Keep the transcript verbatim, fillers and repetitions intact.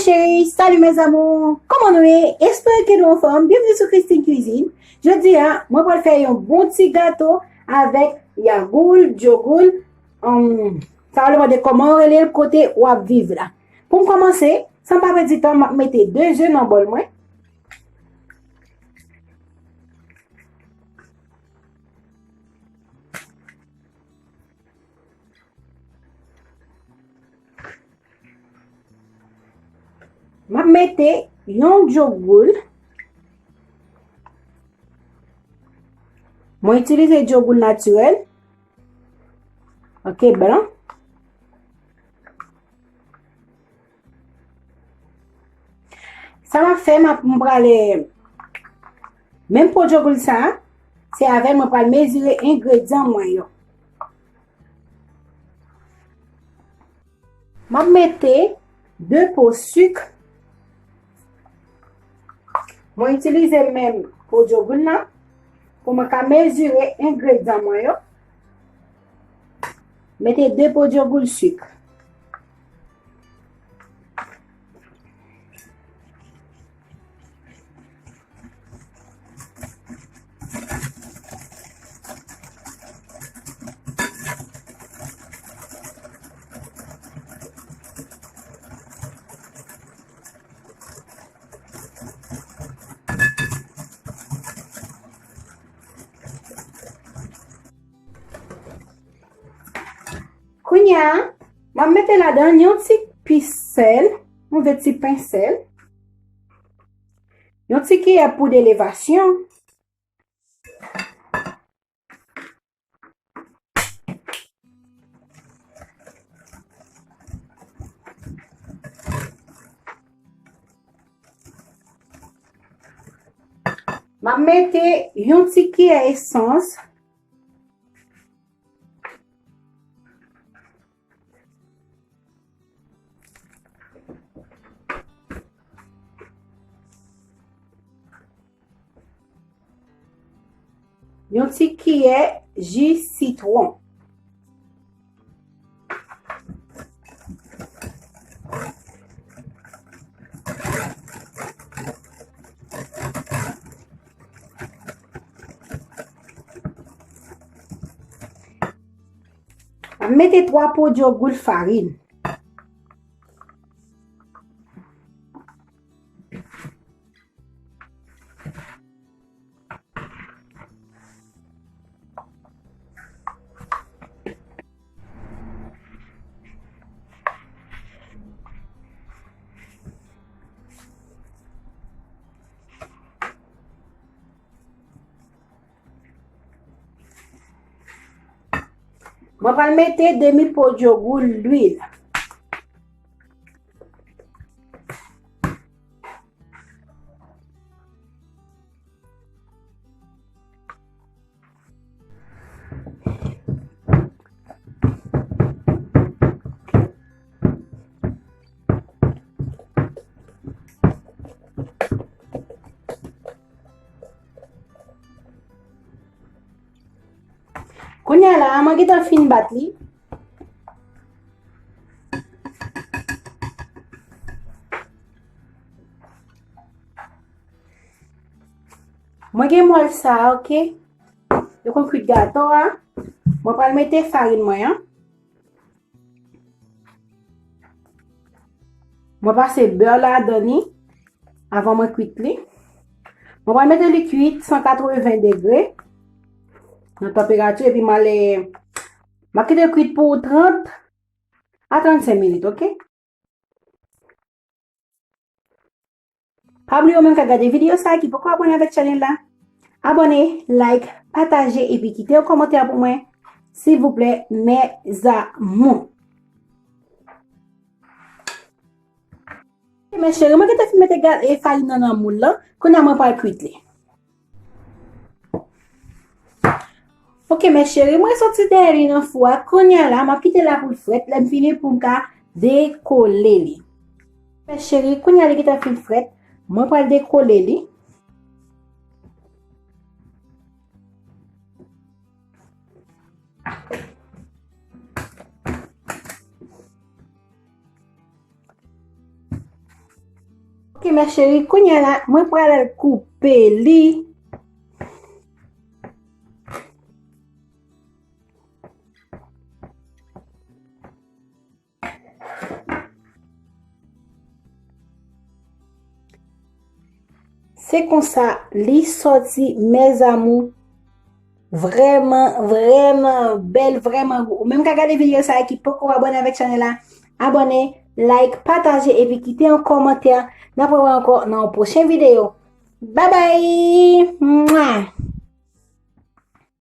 Cheri, salut mes amours! Kòman nou ye? Espere ke nou anfòm. Byenveni sou Christine Cuisine. Jodi a, mwen pral fè yon bon ti gato avèk yagoul, djogoul, um, sa w mande kòman yo rele l kote w ap viv la. Pou m kòmanse, san pa pèdi tan, m ap mete de ze nan bòl mwen. M ap mete yon djogoul. Mwen itilize djogoul natirèl. Ok, blan. Sa m ap fè, m ap, m prale, menm po djogoul sa, se avè l mwen pral mezire engredyan mwen yo. M ap mete de po sik. Mwen itilize menm po djogoul nan pou mwen ka mezire engredyan mwen yo. Mete de po djogoul sik. Kounye a, m ap mete ladan yon ti pis sèl, yon vye ti pen sèl, yon ti kiyè poud elevasyon. M ap mete yon ti kiyè esans. Yon ti kiyè ji sitwon. M ap mete twa po djogoul farin. Mwen pral mete demi po djogoul lwil. Kounye a la, mwen gentan fin bat li. Mwen gen mòl sa, ok? Yo konn kwit gato a. Mwen pral mete farin mwen an. Mwen pase bè ladan li avan mwen kwit li. Mwen pral mete li kwit san katreven degre nan tanperati epi m ale, m ap kite l kwit pou trant a trannsenk minit, ok? Pa bliye ou menm k ap gade videyo sa a ki poko abòne avèk chanèl la, abòne, like, pataje epi kite yon kòmantè pou mwen, silvouplè, mes amours. Mes chéris, mwen gentan fin mete ga-, e, farin nan nan moul lan, kounye a mwen pral kwit li. Ok, mes chéris, mwen soti dèyè li nan fou a. Kounye a la, m ap kite l la pou l frèt. Lè m fini pou m ka dekole li. Mes chéris, kounye a li gentan fin frèt. Mwen pral dekole li. Ok, mes chéries, kounye a la, mwen pral al koupe li. Se konsa li sòti, mes amours. Vrèman, vrèman bèl, vrèman gou. Ou menm ka gade videyo sa a ki poko abòne avèk chanèl la, abòne, like, pataje epi kite yon kòmantè. N ap wè ankò nan yon pwochen videyo. Babay! Mwa!